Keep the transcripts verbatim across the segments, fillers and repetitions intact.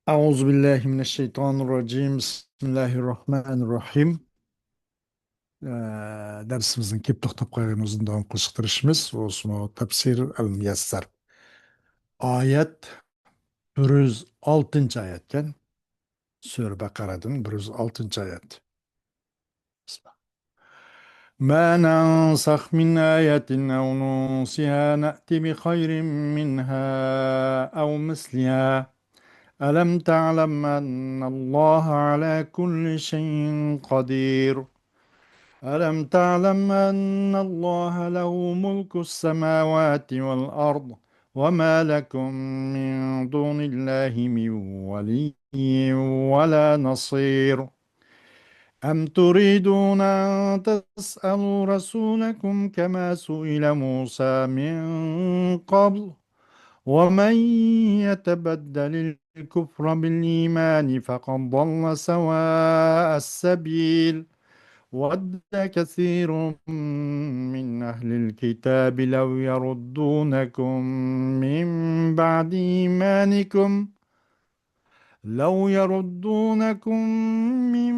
أعوذ بالله من الشيطان الرجيم. بسم الله الرحمن الرحيم. ئە، دەرسىمىزنىڭ كېلىپ توختاپ قالغان ئۇزۇن داۋام قىلىشقا تىرىشىمىز. بولسىمۇ تەپسىر ئەل مۇيەسسەر. ئايەت بىر يۈز ئالتىنچى ئايەتكەن. سۈرە بەقەرەدىن بىر يۈز ئالتىنچى ئايەت. ما ننسخ من آية أو ننسها نأت بخير منها أو مثلها ألم تعلم أن الله على كل شيء قدير. ألم تعلم أن الله له ملك السماوات والأرض وما لكم من دون الله من ولي ولا نصير. أم تريدون أن تسألوا رسولكم كما سئل موسى من قبل ومن يتبدل الكفر بالإيمان فقد ضل سواء السبيل. ود كثير من أهل الكتاب لو يردونكم من بعد إيمانكم لو يردونكم من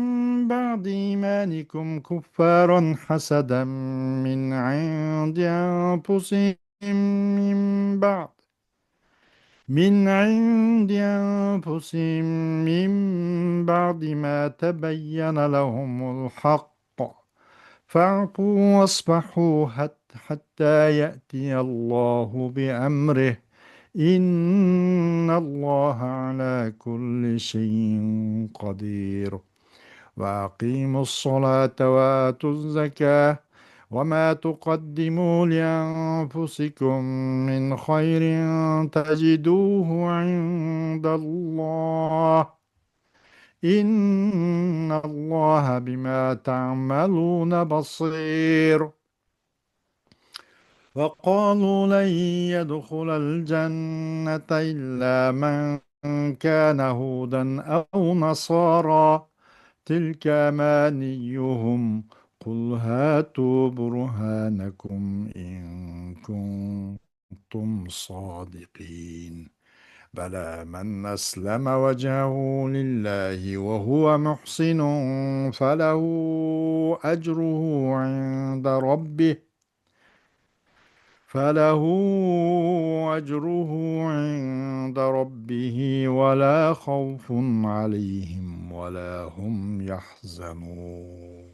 بعد إيمانكم كفارا حسدا من عند أنفسهم من بعد من عند أنفسهم من بعد ما تبين لهم الحق فاعفوا واصفحوا حت- حتى يأتي الله بأمره إن الله على كل شيء قدير. وأقيموا الصلاة وآتوا الزكاة وما تقدموا لأنفسكم من خير تجدوه عند الله إن الله بما تعملون بصير. وقالوا لن يدخل الجنة إلا من كان هودا أو نصارى تلك أمانيهم قل هاتوا برهانكم إن كنتم صادقين. بلى من أسلم وجهه لله وهو محسن فله أجره عند ربه فله أجره عند ربه ولا خوف عليهم ولا هم يحزنون.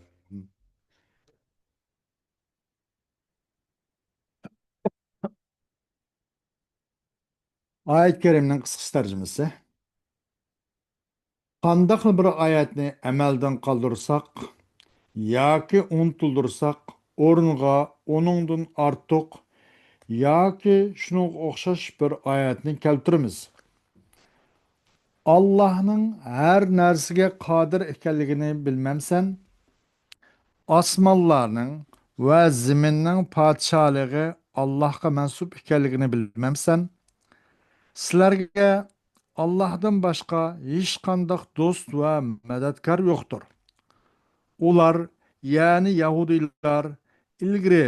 ئايەت كەرىمنىڭ قىسقىچە تەرجىمىسى. قانداقلا بىر ئايەتنى ئەمەلدىن قالدۇرساق ياكى ئۇنتۇلدۇرساق، ئورنىغا ئۇنىڭدىن ئارتۇق ياكى شۇنىڭغا ئوخشاش بىر ئايەتنى كەلتۈرىمىز. ئاللاھنىڭ ھەر نەرسىگە قادىر ئىكەنلىكىنى بىلمەمسەن؟ ئاسمانلارنىڭ ۋە زېمىننىڭ پادىشاھلىقى ئاللاھقا مەنسۇپ ئىكەنلىكىنى بىلمەمسەن؟ سىلەرگە ئاللاھتىن باشقا ھېچقانداق دوست ۋە مەدەتكار يوقتۇر. ئۇلار، يەنى يەھۇدىيلار، ئىلگىرى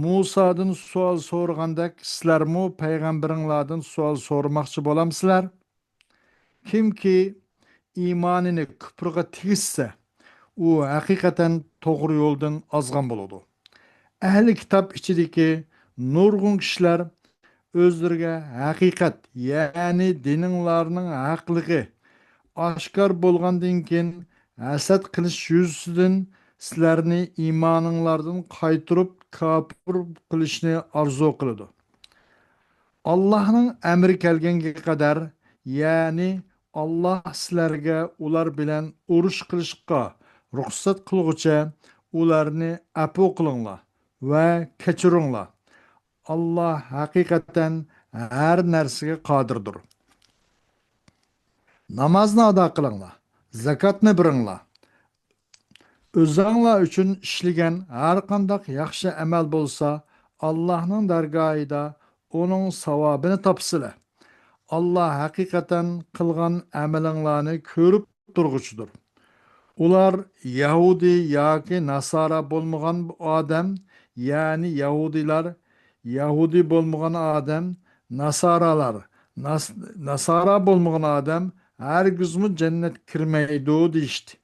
مۇسادىن سوئال سورىغاندەك، سىلەرمۇ پەيغەمبىرىڭلاردىن سوئال سورىماقچى بولامسىلەر؟ كىمكى ئىمانىنى كۇپرىغا تېگىشسە، ئۇ ھەقىقەتەن توغرا يولدىن ئازغان بولىدۇ. ئەھلى كىتاب ئىچىدىكى نۇرغۇن كىشىلەر ئۆزلىرىگە ھەقىقەت، يەنى دىنىڭلارنىڭ ھەقلىقى ئاشكار بولغاندىن كېيىن، ھەسەت قىلىش يۈزىسىدىن سىلەرنى ئىمانىڭلاردىن قايتۇرۇپ، كاپىر قىلىشنى ئارزۇ قىلىدۇ. ئاللاھنىڭ ئەمرى كەلگەنگە قەدەر، يەنى ئاللاھ سىلەرگە ئۇلار بىلەن ئۇرۇش قىلىشقا رۇخسەت قىلغۇچە، ئۇلارنى ئەپۇ قىلىڭلار ۋە كەچۈرۈڭلار. ئاللاھ ھەقىقەتەن ھەر نەرسىگە قادىردۇر. نامازنى ئادا قىلىڭلار، زاكاتنى بېرىڭلار. ئۆزۈڭلار ئۈچۈن ئىشلىگەن ھەرقانداق ياخشى ئەمەل بولسا، ئاللاھنىڭ دەرگاھىدا ئۇنىڭ ساۋابىنى تاپىسىلەر. ئاللاھ ھەقىقەتەن قىلغان ئەمىلىڭلارنى كۆرۈپ تۇرغۇچىدۇر. ئۇلار يەھۇدىي ياكى ناسارا بولمىغان ئادەم، يەنى يەھۇدىيلار، يەھۇدىي بولمىغان ئادەم، ناسارالار، ناس-، ناسارا بولمىغان ئادەم، ھەرگىزمۇ جەننەتكە كىرمەيدۇ دېيىشتى.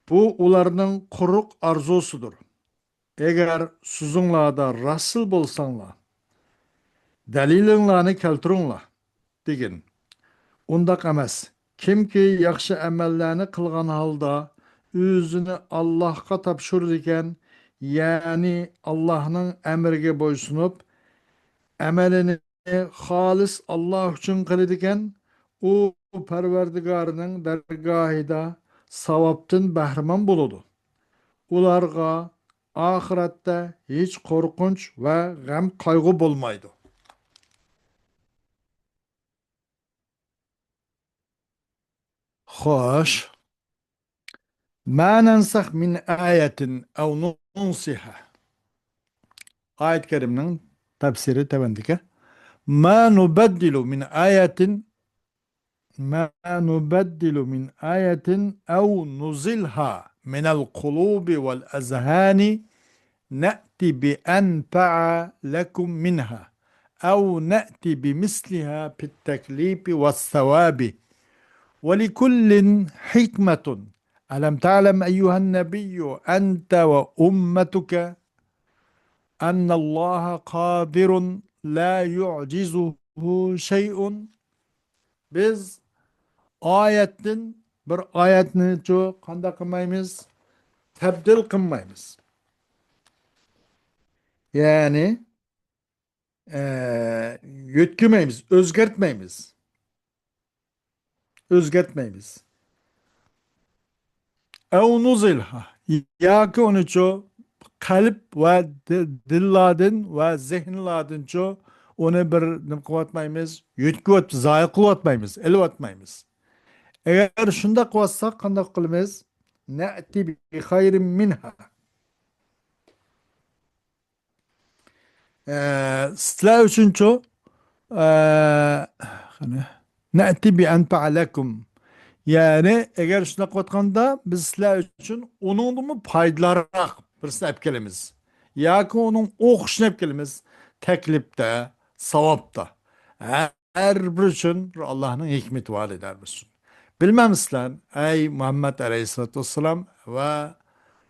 بۇ ئۇلارنىڭ قۇرۇق ئارزۇسىدۇر. ئەگەر سۆزۈڭلاردا راستچىل بولساڭلار، دەلىلىڭلارنى كەلتۈرۈڭلار، دېگىن. ئۇنداق ئەمەس. كىمكى ياخشى ئەمەللەرنى قىلغان ھالدا ئۆزىنى ئاللاھقا تاپشۇرىدىكەن، يەنى ئاللاھنىڭ ئەمرىگە بويسۇنۇپ، ئەمەلىنى خالىس ئاللا ئۈچۈن قىلىدىكەن، ئۇ پەرۋەردىگارىنىڭ دەرگاھىدا ساۋابتىن بەھرىمەن بولىدۇ. ئۇلارغا ئاخىرەتتە ھېچ قورقۇنچ ۋە غەم-قايغۇ بولمايدۇ. خوش. ما ننسخ من آية أو ننسها. ئايەت كەرىمنىڭ تەپسىرى تۆۋەندىكى. ما نبدل من آية، ما نبدل من آية أو نزلها من القلوب والأذهان نأت بأنفع لكم منها أو نأت بمثلها في التكليف والثواب ولكل حكمة. ألم تعلم أيها النبي أنت وأمتك أن الله قادر لا يعجزه شيء. بىز ئايەتتىن بىر ئايەتنىچۇ قانداق قىلمايمىز؟ تەبدىل قىلمايمىز. يەنى، ئە، يۆتكىمەيمىز، ئۆزگەرتمەيمىز. ئۆزگەرتمەيمىز. ئەۋ نۇزىلھا، ياكى ئۇنىچۇ قەلب ۋە دى-، دىللاردىن ۋە زېھىنلاردىنچۇ ئۇنى بىر نېمە قىلىۋاتمايمىز، يۆتكىۋەت-، زايە قىلىۋاتمايمىز، ئېلىۋاتمايمىز. ئەگەر شۇنداق قىلىۋاتساق، قانداق قىلىمىز؟ نەئتى بىخەيرىن مىنھا. ئە، سىلەر ئۈچۈنچۇ، ئە، قېنى، نەئتى بىئەنفەئە لەكۇم. يەنى، ئەگەر شۇنداق قىلىۋاتقاندا، بىز سىلەر ئۈچۈن ئۇنىڭدىنمۇ پايدىلىراق بىرسىنى ئەپ كېلىمىز. ياكى ئۇنىڭ ئوخشىشىنى ئەپ كېلىمىز. تەكلىپتە، ساۋابتا. ھە، ھەر بىر ئۈچۈن بىر ئاللاھنىڭ ھېكمىتى بار دەيدۇ ھەر بىر ئۈچۈن. بىلمەمسىلەر، ئەي مۇھەممەد ئەلەيھىسسالاتۇ ۋەسسالام ۋە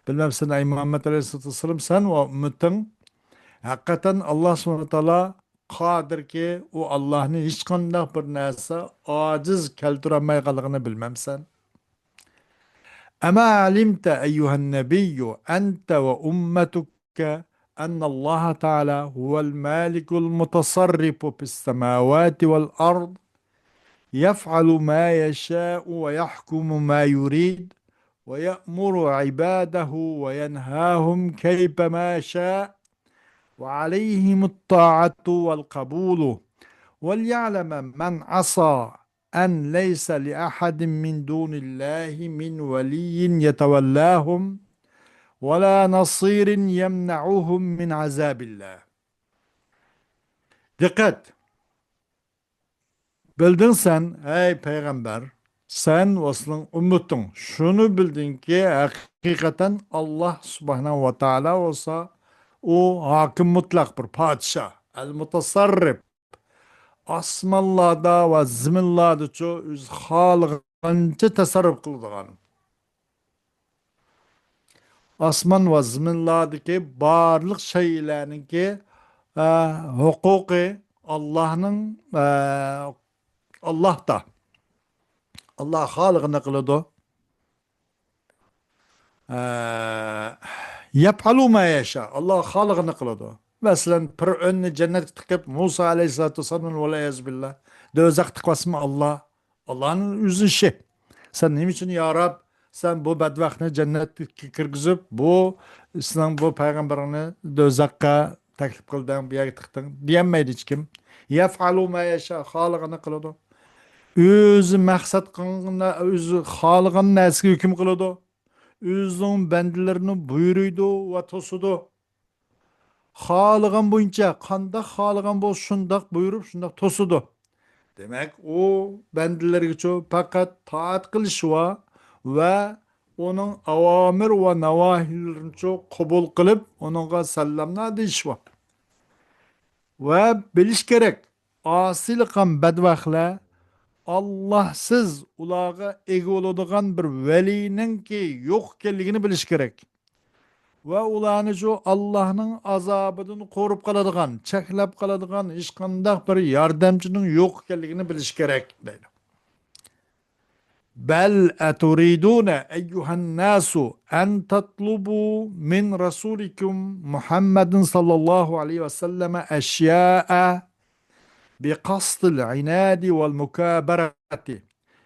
بىلمەمسەن، ئەي مۇھەممەد ئەلەيھىسسالاتۇ ۋەسسالام، سەن ۋە ئۈممىتىڭ، ھەقىقەتەن ئاللاھ سۇبھانەھۇ ۋە تائالا قادىركى، ئۇ ئاللاھنى ھېچقانداق بىر نەرسە ئاجىز كەلتۈرەلمەيدىغانلىقىنى بىلمەمسەن؟ ئەما ئەلىمتە ئەييۇھەن نەبىييۇ ئەنتە ۋە ئۈممەتۇك أن الله تعالى هو المالك المتصرف في السماوات والأرض، يفعل ما يشاء ويحكم ما يريد، ويأمر عباده وينهاهم كيفما شاء، وعليهم الطاعة والقبول، وليعلم من عصى أن ليس لأحد من دون الله من ولي يتولاهم ولا نصير يمنعهم من عذاب الله. دىققەت! بىلدىڭ سەن، ئەي پەيغەمبەر، سەن ۋە سېنىڭ ئۈممىتىڭ، شۇنى بىلدىڭكى، ھەقىقەتەن ئاللاھ سۇبھانەھۇ ۋە تائالا بولسا، ئۇ ھاكىم مۇتلەق بىر پادىشاھ، ئەل مۇتەسەررىپ. ئاسمانلاردا ۋە زېمىنلاردىچۇ ئۆزى خالىغانچە تەسەررۇپ قىلىدىغان. ئاسمان ۋە زېمىنلاردىكى بارلىق شەيئىلەرنىڭكى، ئە، ھوقۇقى ئاللاھنىڭ، ئە، ئاللاھتا. ئاللاھ خالىغىنى قىلىدۇ. ئە، يەپئەلۇ ما يەشا. ئاللاھ خالىغىنى قىلىدۇ. مەسىلەن، پىرئەۋننى جەننەتكە تىقىپ، مۇسا ئەلەيھىسسالاتۇ ۋەسسالامنى ۋەلئىيازۇ بىللا دوزاخقا تىقىۋەتسىمۇ ئاللاھ؟ ئاللاھنىڭ ئۆزى ئىشى. سەن نېمە ئۈچۈن، يا رەب، سەن بۇ بەدبەختنى جەننەتكە كىرگۈزۈپ، بۇ سېنىڭ بۇ پەيغەمبىرىڭنى دوزاخقا تەكلىپ قىلدىڭ، بۇ يەرگە تىقتىڭ دېيەلمەيدۇ ھېچكىم. يەفئەلۇ ما يەشا، خالىغىنى قىلىدۇ. ئۆزى مەقسەت قىلغان، ئۆزى خالىغان نەرسىگە ھۆكۈم قىلىدۇ. ئۆزىنىڭ بەندىلىرىنى بۇيرۇيدۇ ۋە توسىدۇ. خالىغان بويىچە، قانداق خالىغان بولسا شۇنداق بۇيرۇپ، شۇنداق توسىدۇ. دېمەك، ئۇ بەندىلەرگىچۇ پەقەت تائەت قىلىشى بار ۋە ئۇنىڭ ئاۋامىر ۋە ناۋاھىلىرىنىچۇ قوبۇل قىلىپ، ئۇنىڭغا سەللەملەر دېيىشى بار. ۋە بىلىش كېرەك، ئاسىيلىقان بەدبەختلەر، ئاللاھسىز ئۇلارغا ئىگە بولىدىغان بىر ۋەلىينىڭكى يوق ئىكەنلىكىنى بىلىشى كېرەك. ۋە ئۇلارنى شۇ ئاللاھنىڭ ئازابىدىن قورۇپ قالىدىغان، چەكلەپ قالىدىغان ھېچقانداق بىر ياردەمچىنىڭ يوق ئىكەنلىكىنى بىلىشى كېرەك، دەيدۇ. بل أتريدون أيها الناس أن تطلبوا من رسولكم محمد صلى الله عليه وسلم أشياء بقصد العناد والمكابرة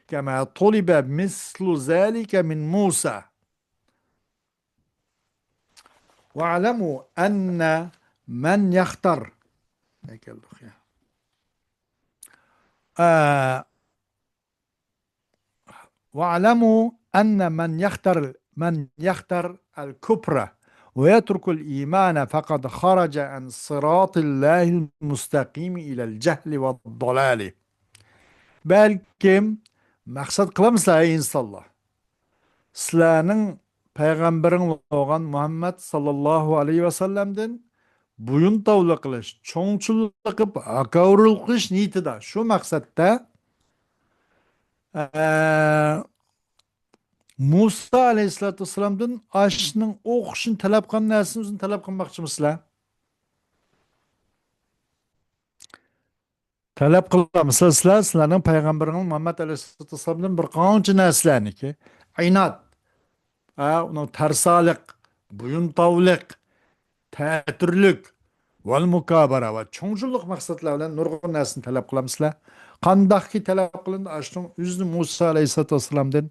كما طلب مثل ذلك من موسى. واعلموا أن من يختر، آه، واعلموا أن من يختر، من يختر الكفر ويترك الإيمان فقد خرج عن صراط الله المستقيم إلى الجهل والضلال. بەلكىم مەقسەت قىلامسىلەر، ئەي ئىنسانلار؟ سىلەرنىڭ پەيغەمبىرىڭلار بولغان مۇھەممەد ساللاللاھۇ ئەلەيھى ۋەسەللەمدىن بويۇنتاۋلىق قىلىش، چوڭچىلىق قىلىپ ھاكاۋۇرلۇق قىلىش نىيىتىدە، شۇ مەقسەتتە، ئە، مۇسا ئەلەيھىسسالاتۇ ۋەسسالامدىن ئاشنىڭ ئوخشىشىنى تەلەپ قىلغان نەرسىنى ئۆزىنى تەلەپ قىلماقچىمۇسىلەر؟ تەلەپ قىلامسىلەر سىلەر، سىلەرنىڭ پەيغەمبىرىڭىز مۇھەممەد ئەلەيھىسسالاتۇ ۋەسسالامدىن بىر قانچە نەرسىلەرنىكى، ئىناد، ھە، ئۇنىڭ تەرسالىق، بويۇنتاۋلىق، تەتۈرلۈك، ۋەل مۇكابەرە ۋە چوڭچىلىق مەقسەتلەر بىلەن نۇرغۇن نەرسىنى تەلەپ قىلامسىلەر؟ قانداقكى تەلەپ قىلىندى ئاشۇنىڭ ئۆزىنى مۇسا ئەلەيھىسسالاتۇ ۋەسسالامدىن؟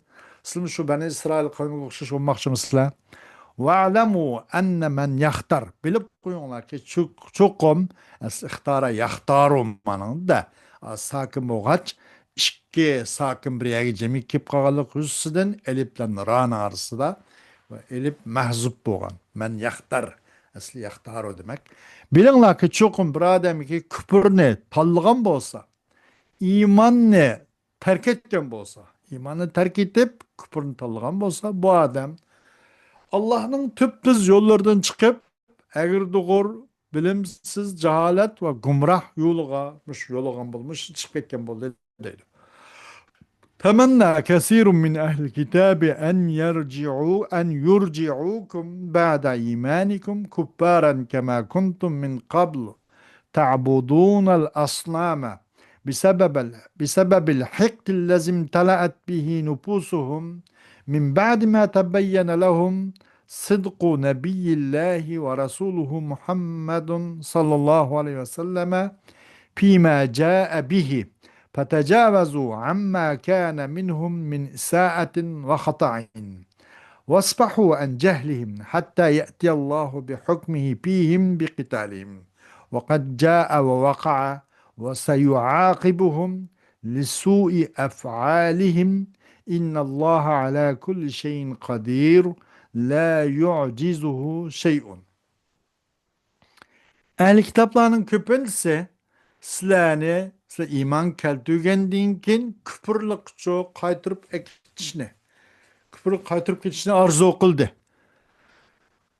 سىلەرمۇ شۇ بەنى ئىسرائىل قەۋمىگە ئوخشاش بولماقچىمۇسىلەر؟ ۋەئلەمۇ ئەننە مەن يەختار. بىلىپ قويۇڭلاركى، چوق-، چوقۇم، ئەسلى ئىختارا يەختارۇ مانىڭدا، ئا، ساكىن بولغاچ، ئىككى ساكىن بىر يەرگە جەمئىي كېلىپ قالغانلىق يۈزىسىدىن ئەلىپ بىلەن رانىڭ ئارىسىدا ۋە ئەلىپ مەھزۇپ بولغان. مەن يەختار، ئەسلى يەختارۇ دېمەك. بىلىڭلاركى، چوقۇم بىر ئادەمكى كۇپرنى تاللىغان بولسا، ئىماننى تەرك ئەتكەن بولسا، ئىماننى تەرك ئېتىپ، كۇپرنى تاللىغان بولسا، بۇ ئادەم ئاللاھنىڭ تۈپتۈز يوللىرىدىن چىقىپ، ئەگرى-توغرا، بىلىمسىز، جاھالەت ۋە گۇمراھ يولىغا، مۇشۇ يولۇغان بولمىش، چىقىپ كەتكەن بولدى، دەيدۇ. تمنى كثير من أهل الكتاب أن يرجعوا، أن يرجعوكم بعد إيمانكم كفارا كما كنتم من قبل تعبدون الأصنام بسبب ال-، بسبب الحقد الذي امتلأت به نفوسهم من بعد ما تبين لهم صدق نبي الله ورسوله محمد صلى الله عليه وسلم فيما جاء به، فتجاوزوا عما كان منهم من إساءة وخطأ، واصفحوا عن جهلهم حتى يأتي الله بحكمه فيهم بقتالهم، وقد جاء ووقع، وسيعاقبهم لسوء أفعالهم، إن الله على كل شيء قدير، لا يعجزه شيء. ئەھلى كىتابلارنىڭ كۆپىنچىسى سىلەرنى، سىلەر ئىمان كەلتۈرگەندىن كېيىن كۇپۇرلۇققىچۇ قايتۇرۇپ ئەكېتىشنى، كۇپۇرغا قايتۇرۇپ كېتىشنى ئارزۇ قىلدى.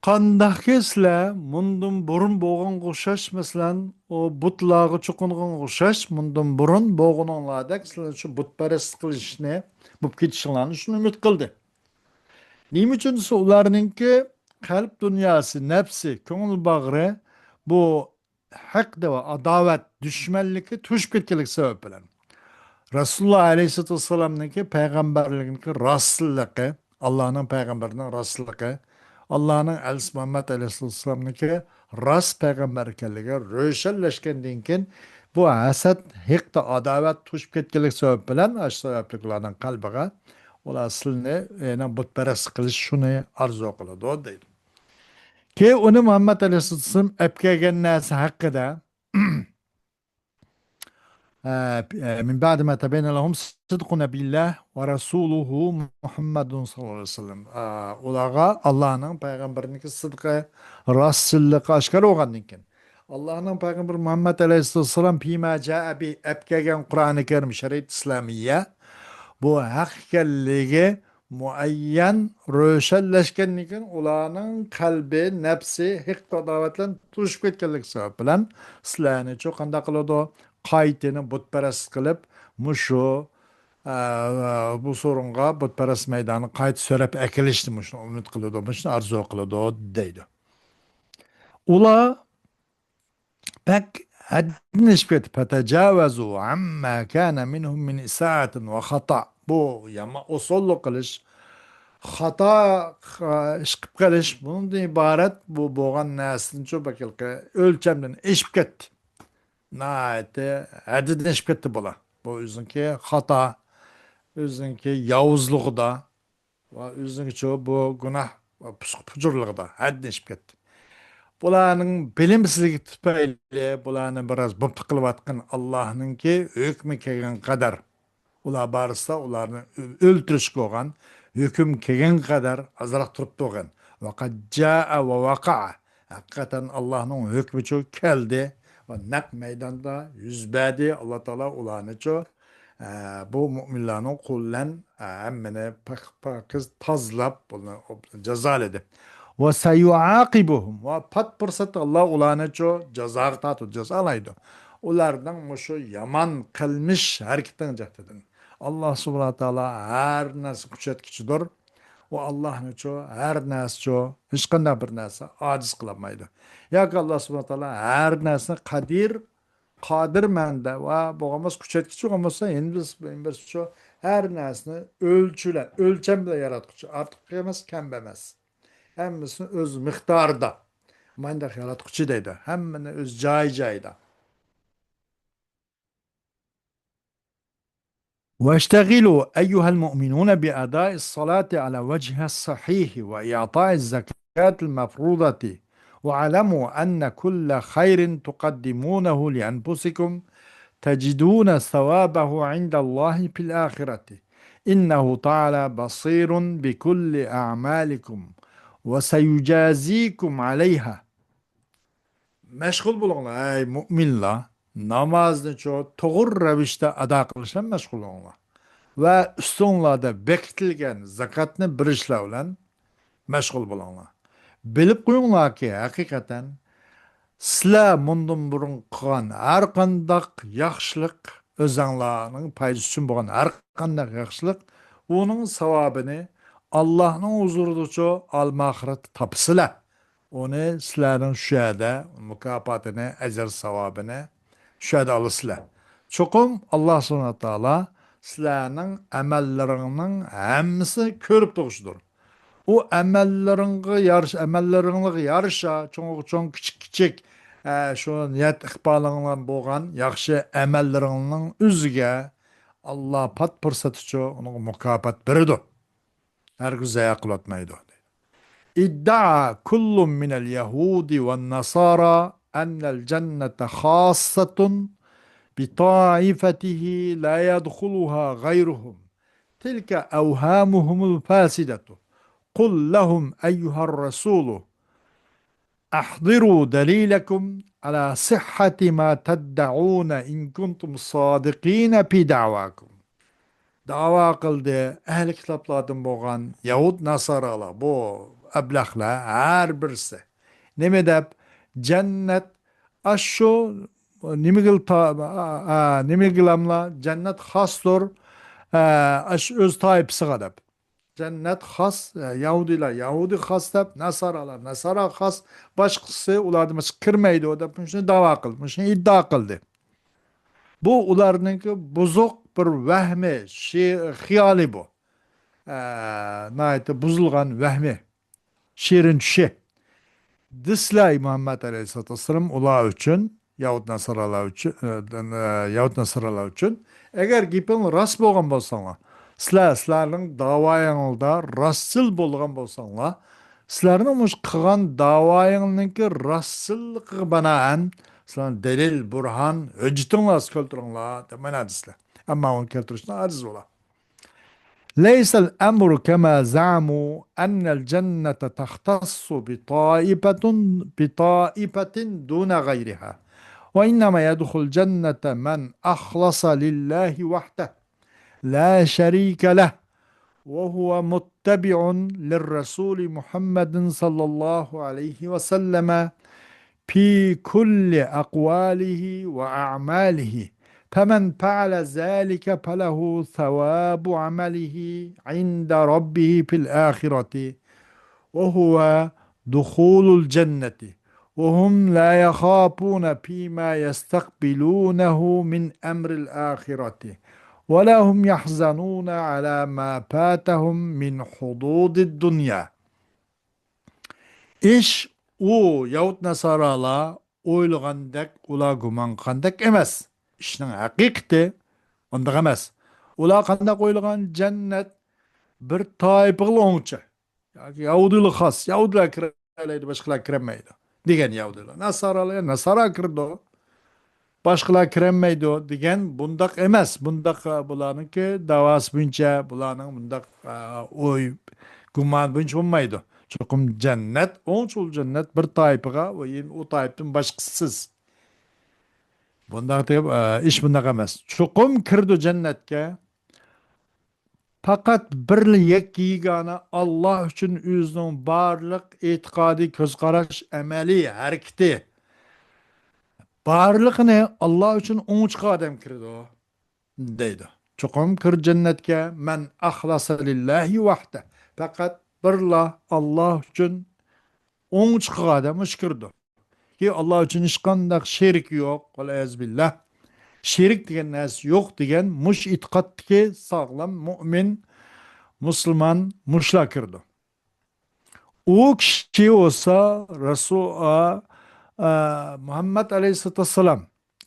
قانداقكى سىلەر مۇندىن بۇرۇن بولغانغا ئوخشاش، مەسىلەن، ئۇ بۇتلارغا چوقۇنغانغا ئوخشاش، مۇندىن بۇرۇن بولغىنىڭلاردەك سىلەر شۇ بۇتپەرەسلىك قىلىشنى، بولۇپ كېتىشىڭلارنى شۇنى ئۈمىد قىلدى. نېمە ئۈچۈن دېسە، ئۇلارنىڭكى قەلب دۇنياسى، نەپسى، كۆڭۈل باغرى بۇ ھەقدە ۋە ئاداۋەت، دۈشمەنلىككە توشۇپ كەتكەنلىكى سەۋەب بىلەن، رەسۇلۇللا ئەلەيھىسسالاتۇ ۋەسسالامنىڭكى پەيغەمبەرلىكىنىڭكى راستلىقى، ئاللانىڭ پەيغەمبىرىنىڭ راستلىقى، ئاللانىڭ ئەلچىسى مۇھەممەد ئەلەيھىسسالامنىڭكى راست پەيغەمبەر ئىكەنلىكى روشەنلەشكەندىن كېيىن، بۇ ھەسەت، ھېقدە ئاداۋەت توشۇپ كەتكەنلىك سەۋەب بىلەن، ئاشۇ سەۋەبلىك ئۇلارنىڭ قەلبىگە، ئۇلار سىلىنى يەنە بۇتپەرەسلىك قىلىش شۇنى ئارزۇ قىلىدۇ، دەيدۇ. كېيىن ئۇنى مۇھەممەد ئەلەيھىسسالام ئەپ كەلگەن نەرسە ھەققىدە، ئە، ئە، من بعد ما تبين لهم صدق نبي الله ورسوله محمد صلى الله عليه وسلم. ئە، ئۇلارغا ئاللانىڭ پەيغەمبىرىنىڭكى سىدقى، راستچىللىقى ئاشكارا بولغاندىن كېيىن، ئاللانىڭ پەيغەمبىرى مۇھەممەد ئەلەيھىسسالام فيما جاء به ئەپ كەلگەن قۇرئانى كەرىم، شەرىئەت ئىسلامىيە، بۇ ھەق ئىكەنلىكى مۇئەييەن روشەنلەشكەندىن كېيىن، ئۇلارنىڭ قەلبى، نەپسى ھېقدە ئاداۋەت بىلەن توشۇپ كەتكەنلىكى سەۋەب بىلەن، سىلەرنىچۇ قانداق قىلىدۇ؟ قايتىنى بۇتپەرەسلىك قىلىپ، مۇشۇ ئە، بۇ سورۇنغا بۇتپەرەس مەيدانى قايتا سۆرەپ ئەكېلىشنى مۇشۇنى ئۈمىد قىلىدۇ، مۇشۇنى ئارزۇ قىلىدۇ، دەيدۇ. ئۇلار بەك ھەددىدىن ئېشىپ كەتتى. فَتَجَاوَزُوا عَمَّا كَانَ مِنْهُمْ مِنْ إِسَاءَةٍ وَخَطَأٍ. بۇ يامان ئۇسسۇللۇق قىلىش، خاتا، خا-، ئىش قىلىپ قېلىش، بۇنىڭدىن ئىبارەت بۇ بولغان نەرسىنىچۇ بەك ھېلىقى ئۆلچەمدىن ئېشىپ كەتتى. ناھايىتى ھەددىدىن ئېشىپ كەتتى بۇلار. بۇ ئۆزىنىڭكى خاتا، ئۆزىنىڭكى ياۋۇزلۇقىدا ۋە ئۆزىنىڭكىچۇ بۇ گۇناھ ۋە پۇسۇق-پۇجۇرلۇقىدا ھەددىدىن ئېشىپ كەتتى. بۇلارنىڭ بىلىمسىزلىكى تۈپەيلى بۇلارنى بىراز بوپتا قىلىۋاتقان ئاللاھنىڭكى ھۆكمى كەلگەن قەدەر، ئۇلار بارسا ئۇلارنى ئۆ-، ئۆلتۈرۈشكە بولغان ھۆكۈم كەلگەن قەدەر ئازراق تۇرۇپ بولغان. ۋەقەد جائە ۋە ۋەقەئە. ھەقىقەتەن ئاللاھنىڭ ھۆكمىچۇ كەلدى ۋە نەق مەيداندا يۈز بەردى. ئاللا تائالا ئۇلارنىچۇ، ئە، بۇ مۇئمىنلارنىڭ قولى بىلەن، ئە، ھەممىنى پاك-، پاكىز تازىلاپ، بۇنى جازالىدى. ۋە سەيۇئاقىبۇھۇم. ۋە پات پۇرسەتتە ئاللا ئۇلارنىچۇ جازاغا تارتىدۇ، جازالايدۇ. ئۇلارنىڭ مۇشۇ يامان قىلمىش ھەرىكىتىنىڭ جەھىتىدىن. ئاللا سۇبھانەھۇ ۋە تائالا ھەر نەرسە كۈچەتكۈچىدۇر. ئۇ ئاللاھنىچۇ، ھەر نەرسىچۇ، ھېچقانداق بىر نەرسە ئاجىز قىلالمايدۇ. ياكى ئاللا سۇبھانەھۇ ۋە تائالا ھەر نەرسىنى قەدىر، قادىر مەنىدە ۋە بولغان بولسا كۈچەيتكۈچى بولغان بولسا، يەنە بىر، يەنە بىرسىچۇ، ھەر نەرسىنى ئۆلچۈلە-، ئۆلچەم بىلەن ياراتقۇچى، ئارتۇق ئەمەس، كەم ئەمەس. ھەممىسىنى ئۆز مىقدارىدا. مانداق ياراتقۇچى دەيدۇ. ھەممىنى ئۆز جايى جايىدا. واشتغلوا أيها المؤمنون بأداء الصلاة على وجهها الصحيح وإعطاء الزكاة المفروضة، واعلموا أن كل خير تقدمونه لأنفسكم تجدون ثوابه عند الله في الآخرة، إنه تعالى بصير بكل أعمالكم وسيجازيكم عليها. مەشغۇل بولۇڭلار، ئەي مۇئمىنلار! نامازنىچۇ توغرا رەۋىشتە ئادا قىلىش بىلەن مەشغۇل بولۇڭلار. ۋە ئۈستۈڭلاردا بېكىتىلگەن زاكاتنى بېرىشلار بىلەن مەشغۇل بولۇڭلار. بىلىپ قويۇڭلاركى، ھەقىقەتەن سىلەر مۇندىن بۇرۇن قىلغان ھەر قانداق ياخشىلىق، ئۆزەڭلارنىڭ پايدىسى ئۈچۈن بولغان ھەر قانداق ياخشىلىق، ئۇنىڭ ساۋابىنى ئاللاھنىڭ ھۇزۇرىدىچۇ ئالەم ئاخىرەتتە تاپىسىلەر. ئۇنى سىلەرنىڭ شۇ يەردە مۇكاپاتىنى، ئەجىر ساۋابىنى شۇ يەردە ئالىسىلەر. چوقۇم ئاللا سۇبھانەھۇ ۋە تائالا سىلەرنىڭ ئەمەللىرىڭنىڭ ھەممىسىنى كۆرۈپ تۇرغۇچىدۇر. ئۇ ئەمەللىرىڭگە يارىشا، ئەمەللىرىڭلارغا يارىشا، چوڭغا چوڭ، كىچىك كىچىك، ئە، شۇ نىيەت ئىقبالىڭلار بولغان ياخشى ئەمەللىرىڭنىڭ ئۆزىگە ئاللا پات پۇرسەتتىچۇ ئۇنىڭغا مۇكاپات بېرىدۇ. ھەرگىز زايە قىلىۋەتمەيدۇ. ادعى كل من اليهود والنصارى أن الجنة خاصة بطائفته لا يدخلها غيرهم. تلك أوهامهم الفاسدة. قل لهم أيها الرسول أحضروا دليلكم على صحة ما تدعون إن كنتم صادقين في دعواكم. داۋا قىلدى ئەھلى كىتابلاردىن بولغان يەھۇد ناسارالار، بۇ ئەبلەخلەر ھەر بىرسى. نېمە دەپ؟ جەننەت ئاشۇ نېمىگىلا تا-، ئا، ئا، نېمىگىلاملا جەننەت خاستۇر، ئا، ئاشۇ ئۆز تائىپىسىغا دەپ. جەننەت خاس، ئە، يەھۇدىيلار يەھۇدىي خاس دەپ، ناسارالار ناسارا خاس، باشقىسى ئۇلاردىن باشقا كىرمەيدۇ دەپ، مۇشۇنى داۋا قىلدى، مۇشۇنى ئىددىئا قىلدى. بۇ ئۇلارنىڭكى بۇزۇق بىر ۋەھمى، شى-، خىيالى بۇ. ئە، ناھايىتى بۇزۇلغان ۋەھمى، شېرىن چۈشى. دېسىلە مۇھەممەد ئەلەيھىسسالاتۇ ۋەسسالام ئۇلار ئۈچۈن، يەھۇد ناسارالار ئۈچۈن، ئە، يەھۇد ناسارالار ئۈچۈن، ئەگەر گېپىڭلار راست بولغان بولساڭلار، سىلەر، سىلەرنىڭ داۋايىڭلاردا راستچىل بولغان بولساڭلار، سىلەرنىڭ مۇشۇ قىلغان داۋايىڭلارنىڭكى راستچىللىقىغا بىنائەن، سىلەرنىڭ دەلىل، بۇرھان، ھۆججىتىڭلارنى كەلتۈرۈڭلار، دەپ مانا دېسىلە. ئەمما ئۇنى كەلتۈرۈشتىن ئاجىز بولار. ليس الأمر كما زعموا أن الجنة تختص بطائفة، بطائفة دون غيرها، وإنما يدخل الجنة من أخلص لله وحده لا شريك له، وهو متبع للرسول محمد صلى الله عليه وسلم في كل أقواله وأعماله، فمن فعل ذلك فله ثواب عمله عند ربه في الآخرة وهو دخول الجنة وهم لا يخافون فيما يستقبلونه من أمر الآخرة ولا هم يحزنون على ما فاتهم من حظوظ الدنيا. ئىش ئۇ يەھۇد ناسارالار ئويلىغاندەك، ئۇلار گۇمان قىلغاندەك ئەمەس. ئىشنىڭ ھەقىقىتى ئۇنداق ئەمەس. ئۇلار قانداق ئويلىغان؟ جەننەت بىر تائىپىغىلا ئوڭچە. ياكى يەھۇدىيلار خاس، يەھۇدىيلار كىرەلەيدۇ، باشقىلار كىرەلمەيدۇ دېگەن يەھۇدىيلار. ناسارالار، ناسارا كىرىدۇ، باشقىلار كىرەلمەيدۇ دېگەن بۇنداق ئەمەس. بۇنداق، ئە، بۇلارنىڭكى داۋاسى بويىچە، بۇلارنىڭ بۇنداق، ئە، ئوي، گۇمان بويىچە بولمايدۇ. چوقۇم جەننەت، ئوڭچۇل جەننەت بىر تائىپىغا، ئۇ يەنە ئۇ تائىپتىن باشقىسىز. بۇنداق دەپ، ئە، ئىش بۇنداق ئەمەس. چوقۇم كىرىدۇ جەننەتكە. پەقەت بىرلا يەككە يېگانە ئاللا ئۈچۈن ئۆزىنىڭ بارلىق ئېتىقادى، كۆز قاراش، ئەمەلىي ھەرىكىتى، بارلىقىنى ئاللا ئۈچۈن ئوڭ چىققان ئادەم كىرىدۇ، دەيدۇ. چوقۇم كىر جەننەتكە مەن ئەخلەسە لىللاھى ۋەھدە. پەقەت بىرلا ئاللا ئۈچۈن ئوڭ چىققان ئادەم مۇشۇ كىرىدۇ. كى ئاللا ئۈچۈن ھېچقانداق شېرىكى يوق، ۋەلئىيازۇ بىللا. شېرىك دېگەن نەرسە يوق دېگەن مۇشۇ ئېتىقادتىكى ساغلام مۇئمىن، مۇسۇلمان مۇشۇلار كىرىدۇ. ئۇ كىشى بولسا رەسۇل، ئا، ئا، مۇھەممەد ئەلەيھىسسالاتۇ ۋەسسالام،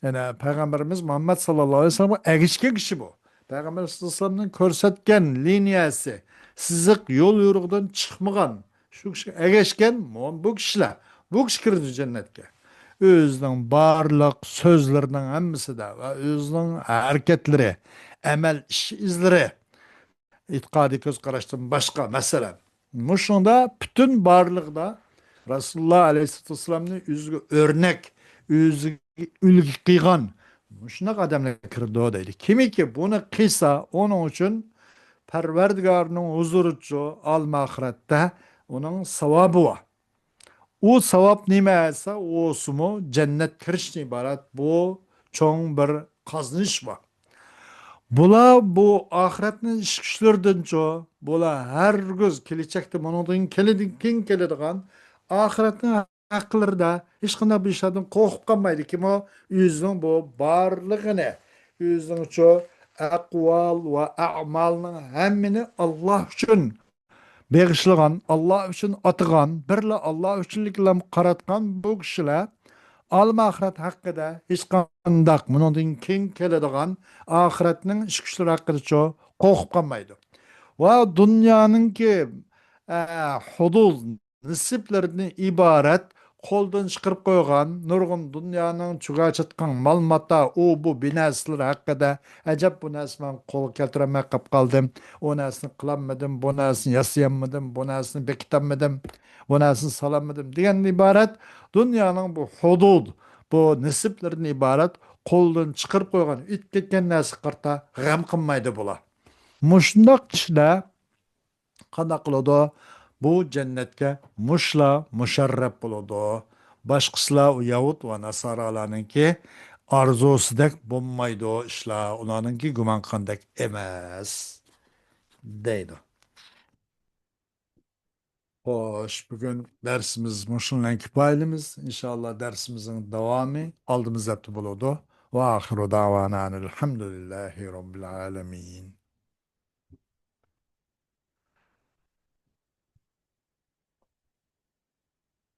يەنى پەيغەمبىرىمىز مۇھەممەد ساللاللاھۇ ئەلەيھى ۋەسەللەمگە ئەگەشكەن كىشى بۇ. پەيغەمبەر ساللاللاھۇ ئەلەيھى ۋەسەللەمنىڭ كۆرسەتكەن لىنىيەسى، سىزىق يول يورۇقىدىن چىقمىغان، شۇ كىشىگە ئەگەشكەن مو-، بۇ كىشىلەر، بۇ كىشى كىرىدۇ جەننەتكە. ئۆزىنىڭ بارلىق سۆزلىرىنىڭ ھەممىسىدە ۋە ئۆزىنىڭ ھەرىكەتلىرى، ئەمەل ئىش ئىزلىرى، ئېتىقادىي كۆز قاراشتىن باشقا، مەسىلەن، مۇشۇنىڭدا پۈتۈن بارلىقىدا رەسۇلۇللا ئەلەيھىسسالاتۇ ۋەسسالامنى ئۆزىگە ئۆرنەك، ئۆزىگە ئۈلگە قىلغان مۇشۇنداق ئادەملەر كىرىدۇ دەيدۇ. كىمكى بۇنى قىلسا، ئۇنىڭ ئۈچۈن پەرۋەردىگارنىڭ ھۇزۇرىچۇ ئالەم ئاخىرەتتە ئۇنىڭ ساۋابى بار. ئۇ ساۋاب نېمە دېسە، ئۇسىمۇ جەننەت كىرىشتىن ئىبارەت بۇ چوڭ بىر قازىنىش بار. بۇلار بۇ ئاخىرەتنىڭ ئىش كۈچلىرىدىنچۇ، بۇلار ھەرگىز كېلىچەكتە بۇنىڭدىن كېلىدىن كېيىن كېلىدىغان ئاخىرەتنىڭ ھەقلىرىدە ھېچقانداق بىر ئىشلاردىن قورقۇپ قالمايدۇ. كىمۇ ئۆزىنىڭ بۇ بارلىقىنى، ئۆزىنىڭچۇ ئەقۋال ۋە ئەمالنىڭ ھەممىنى ئاللا ئۈچۈن بېغىشلىغان، ئاللا ئۈچۈن ئاتىغان، بىرلا ئاللا ئۈچۈنلۈكلەرگە قاراتقان بۇ كىشىلەر ئالەم ئاخىرەت ھەققىدە ھېچقانداق، بۇنىڭدىن كېيىن كېلىدىغان ئاخىرەتنىڭ ئىش كۈچلىرى ھەققىدىچۇ قورقۇپ قالمايدۇ. ۋە دۇنيانىڭكى، ئە، ھۇدۇد نېسىپلىرىدىن ئىبارەت قولدىن چىقىرىپ قويغان نۇرغۇن دۇنيانىڭ چۆگە چاتقان مال-ماتا، ئۇ بۇ بىنەسىلىرى ھەققىدە، ئەجەب، بۇ نەرسىنى مەن قولغا كەلتۈرەلمەي قاپ قالدىم، ئۇ نەرسىنى قىلالمىدىم، بۇ نەرسىنى ياسىيالمىدىم، بۇ نەرسىنى بېكىتەلمىدىم، بۇ نەرسىنى سالالمىدىم دېگەندىن ئىبارەت دۇنيانىڭ بۇ ھۇدۇد، بۇ نېسىپلىرىدىن ئىبارەت قولدىن چىقىرىپ قويغان، ئۆتۈپ كەتكەن نەرسىگە قارىتا غەم قىلمايدۇ بۇلار. مۇشۇنداق كىشىلەر قانداق قىلىدۇ؟ بۇ جەننەتكە مۇشۇلار مۇشەررەپ بولىدۇ. باشقىسىلار ئۇ يەھۇد ۋە ناسارالارنىڭكى ئارزۇسىدەك بولمايدۇ ئىشلار، ئۇلارنىڭكى گۇمان قىلغاندەك ئەمەس، دەيدۇ. خوش، بۈگۈن دەرسىمىز مۇشۇنىڭ بىلەن كۇپايىلىمىز. ئىنشائاللا دەرسىمىزنىڭ داۋامى ئالدىمىز ھەپتە بولىدۇ. ۋە ئاخىرۇ دەۋانا ئەنىل ھەمدۇلىللاھى رەببىل ئالەمىن.